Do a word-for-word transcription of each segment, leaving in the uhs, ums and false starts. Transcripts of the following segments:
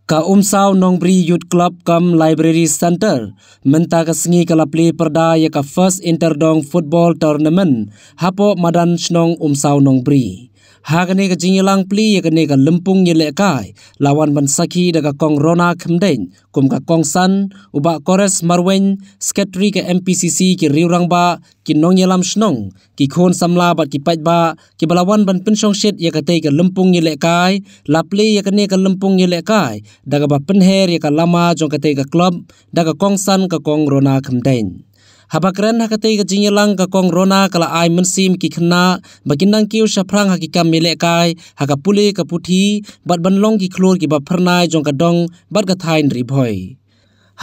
Ka Umsaw Nongbri Youth Club cum Library Centre mynta ka sngi ka la plie pyrda ïa ka First Inter Dong Football Tournament hapoh madan shnong Umsaw Nongbri. Ha kane ka jingïalang plie ïa kane ka lympung ïalehkai la wan ban sakhi da ka Kong Rona Khymdeit kum ka kongsan, u Bah Kores Marwein, Secretary ka M P C C, ki riewrangbah, ki nongïalam shnong, ki khun samla bad ki paidbah kiba la wan ban pynshongshit ïa katei ka lympung ïalehkai, la plie ïa kane ka lympung ïalehkai da kaba pynher ïa ka lama jong katei ka club da ka kongsan ka Kong Rona Khymdeit. Haba kren ha katei ka jingïalang, ka Kong Rona ka la ai mynsiem ki khynnah ba kin nang kiew shaphrang ha ki kam ïalehkai ha ka pule ka puthi bad ban long ki khlur kiba phyrnai jong ka dong bad ka thaiñ Ri Bhoi.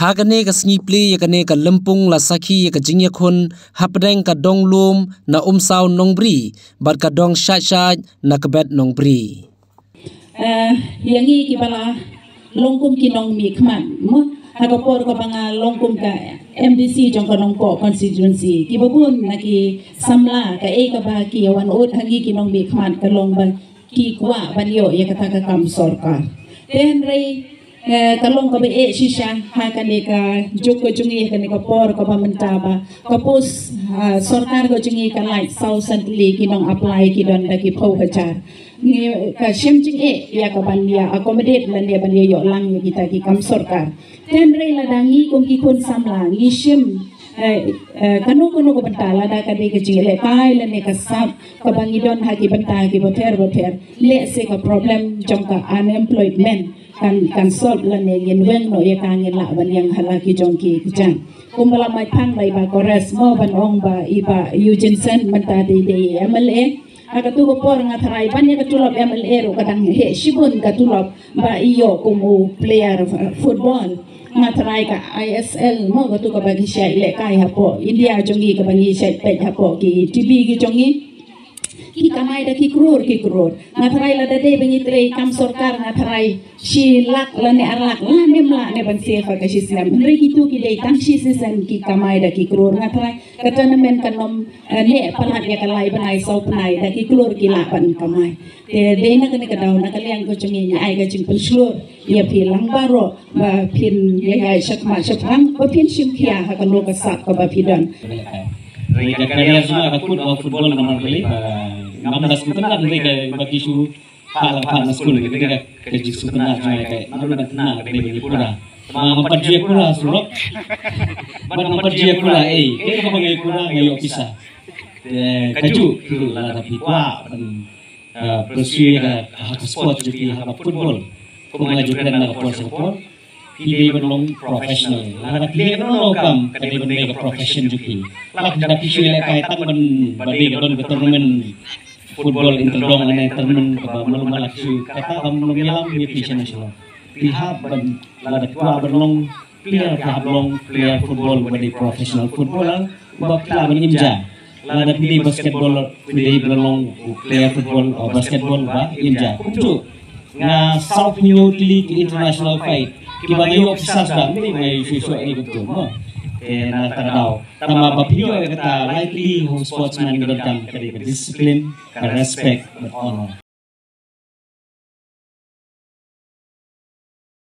Ha kane ka sngi plie ïa kane ka lympung la sakhi ïa ka jingïakhun hapdeng ka dong Lum na Umsaw Nongbri bad ka dong Shaid Shaid na Kbet Nongbri. Eh, ïa ngi kiba la long kum ki nongmihkhmat, mo, ha ka por kaba nga long kum ka M D C jong ka Nongpoh constituency, kiba bun na ki samla, kaei kaba ki ïa wanrah ha ngi ki nongmihkhmat ka long ba ki kwah ban ïoh ïa kata ka kam sorkar. Te hynrei, eh, ka long kaba eh shisha ha kane ka juk ka jong ngi, ha kane ka por kaba mynta ba ka post, ah, sorkar ka jong ngi ka lait saw san tylli, ki nong apply ki don da ki phew hajar. Ngi ka shim jingeh ïa ka ban ïa accommodate lane ban ïa ïoh lang ïa kita ki kam sorkar. Te hynrei lada ngi kum ki khun samla ngi shim, eh, eh, kano kano ka bynta, lada ka dei ka jingïalehkai lane ka sap kaba ngi don ha ki bynta kiba pher ba pher, lehse ka problem jong ka unemployment kan, kan solve lane ngin weng noh ïa ka, ngin lah ban ïeng ha la ki jong ki kjat. Kumba la mai phang da i Bah Kores mo ban ong ba i Bah Eugene Sen mynta dei, dei M L A. Ha katu ka por nga tharai ban ïa ka tulop M L A ruh ka dang heh shibun ka tulop ba i ïoh kum u player, uh, football. Nga tharai ka I S L mo, katu kaba ngi shait lehkai hapoh India jong ngi, kaba ngi shait peit hapoh ki T V ki jong ngi, ki kamai da ki klur ki klur. Nga tharai lada dei ba ngi trei kam sorkar, nga tharai shi lak lane ar lak lane ym lah ne ban save ha ka shi snem. Hynrei kitu ki dei tang shi shisien ki kamai da ki klur. Nga tharai ka tournament kan ym, eh, neh palat ïa ka lai bnai saw bnai, da ki klur ki lah ban kamai. Te dei na kane ka daw, na ka liang ka jong ngi, ngi ai ka jingpynshlur ïa phi lang baroh ba phin ïa ïa shakmat shaphrang, ba phin shim khia ha kano ka sap kaba phi don. Hynrei ka career jong nga ka kut ba football namar balei ba ngam da sngewtynnat, hynrei ka ba ki shu phah la phah na skul, ka dei ka, ka jingsngewtynnat jong nga, ka namar ba tynnat ka dei ba ngi pura. Tangba ngam pat ju ïa pura surok. Bad ngam pat ju ïa pura ei, kaei kaba nga ïa pura, nga ïoh pisa. Te kajuh, kajuh lada phi kwah ban, eh, pursue ha ka, ha ka sport jong phi, ha ka football. Kum nga ju kren na ka por sha ka por, phi dei ban long professional. Lada phi leh kano kano ka kam, ka dei ban dei ka profession jong phi. Lada phi shu lehkai tang ban, ba dei ka don ka tournament football inter dong lane tournament kaba malu mala, shu kata kam long ïalam ïa phi shano shano. Phi hap ban, lada phi kwah ban long player, phi hap long player football ba dei professional footballer ba phi lah ban im ja. Lada phi dei basketball, phi dei ban long player football, uh, basketball ba im ja. Kumjuh nga saw phew tylli ki international fight kiba nga ïoh pisa shuh, ym dei ba nga ïoh shuh shuh ei kumjuh mo. Te na kata ka daw, tangba ba phi ïoh ïa kata lai tylli, u sportsman ka donkam ka dei ka discipline, ka respect bad honor.